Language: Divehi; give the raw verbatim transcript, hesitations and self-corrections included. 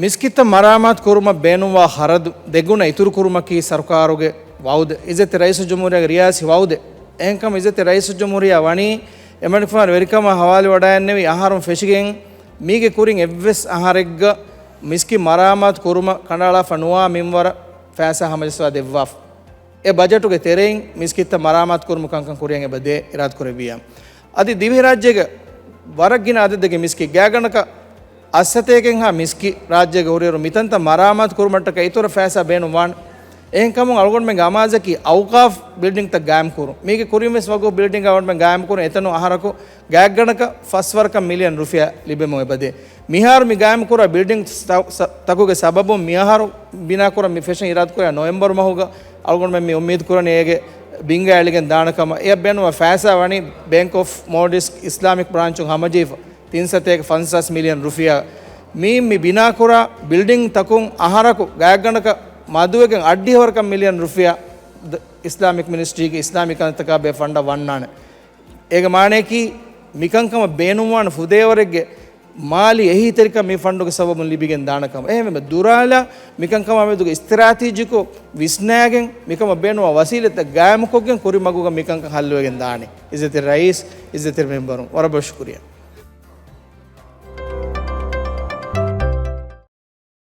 މިސްކިތްތައް މަރާމާތު ކުރުމަށް ބޭނުންވާ ޚަރަދު ދެގުނަ އިތުރު ކުރުމަކީ ސަރުކާރުގެ ވައުދެއް. އިއްޒަތްތެރި ރައީސުލްޖުމްހޫރިއްޔާގެ ރިޔާސީ ވައުދެއް. އެހެންކަމުން އިއްޒަތްތެރި ރައީސުލްޖުމްހޫރިއްޔާ ވަނީ އެމަނިކުފާނު ވެރިކަމާ ހަވާލުވަޑައިގެންނެވި އަހަރުން ފެށިގެން މީގެ ކުރިން އެއްވެސް އަހަރެއްގަ މިސްކިތް މަރާމާތު ކުރުމަށް ކަނޑައަޅާފަ ނުވާ މިންވަރަށް ފައިސާ ހަމަޖައްސަވާ ދެއްވާފަ. އެ ބަޖެޓުގެ ތެރެއިން މިސްކިތްތައް މަރާމާތު ކުރުމުގެ ކަންކަން ކުރިއަށް އެބަ ދޭ އިރާދަކުރެއްވިއްޔާ. އަދި ދިވެހިރާއްޖޭގެ ވަރަށް ގިނަ އަދަދެއްގެ މިސްކިތް ގާތްގަނޑަކަށް އަށްސަތޭކައެއްހާ މިސްކިތް ރާއްޖޭގަ ހުރިއިރު މިތަންތައް މަރާމާތު ކުރުމަށްޓަކައި އިތުރަށް ފައިސާ ބޭނުން ވާނެ. އެހެންކަމުން އަޅުގަނޑުމެންގެ އަމާޒަކީ އައުޤާފް ބިލްޑިންތައް ގާއިމް ކުރުން. މީގެ ކުރިން ވެސް ވަގުފް ބިލްޑިން އަޅުގަނޑުމެން ގާއިމް ކުރުން. އެތަނުން އަހަރަކު ގާތްގަނޑަކަށް ފަސްވަރަކަށް މިލިއަން ރުފިޔާ ލިބެމުން އެބަދޭ. މިހާރު މި ގާއިމް ކުރާ ބިލްޑިން ތަ-، ތަކުގެ ސަބަބުން މިއަހަރު ބިނާކުރަން މި ފެށަން އިރާދަކުރާ ނޮވެމްބަރު މަހުގަ އަޅުގަނޑުމެން މި އުއްމީދު ކުރަނީ އޭގެ ބިންގައި އެޅިގެން ދާނެ ކަމަށް. އެއަށް ބޭނުންވާ ފައިސާ ވަނީ ބޭންކް އޮފް މޯލްޑިވްސް އިސްލާމިކް ބްރާންޗުން ހަމަޖެހިފަ ތިން ސަތޭކަ ފަންސާސް މިލިއަން ރުފިޔާ. މި، މި ބިނާކުރާ ބިލްޑިން ތަކުން އަހަރަކު ގާތްގަނޑަކަށް މަދުވެގެން އަށްޑިހަވަރަކަށް މިލިއަން ރުފިޔާ ދ-، އިސްލާމިކް މިނިސްޓްރީގެ އިސްލާމީ ކަންތަކާ ބެހޭ ފަންޑަށް ވަންނާނެ. އޭގެ މާނަޔަކީ މިކަންކަމަށް ބޭނުންވާނެ ފުދޭވަރެއްގެ މާލީ އެހީތެރިކަން މި ފަންޑުގެ ސަބަބުން ލިބިގެން ދާނެ ކަމަށް. އެހެންވެ، ދުރާލާ މިކަންކަމާ މެދުގެ އިސްތިރާތީޖީކޮށް ވިސްނާގެން މިކަމަށް ބޭނުންވާ ވަސީލަތްތައް ގާއިމުކޮށްގެން ކުރިމަގުގަ މިކަންކަން ހައްލުވެގެން ދާނެ. އިއްޒަތްތެރި ރައީސް، އިއްޒަތްތެރި މެމްބަރުން ވަރަށް ބޮޑަށް ޝުކުރިއްޔާ.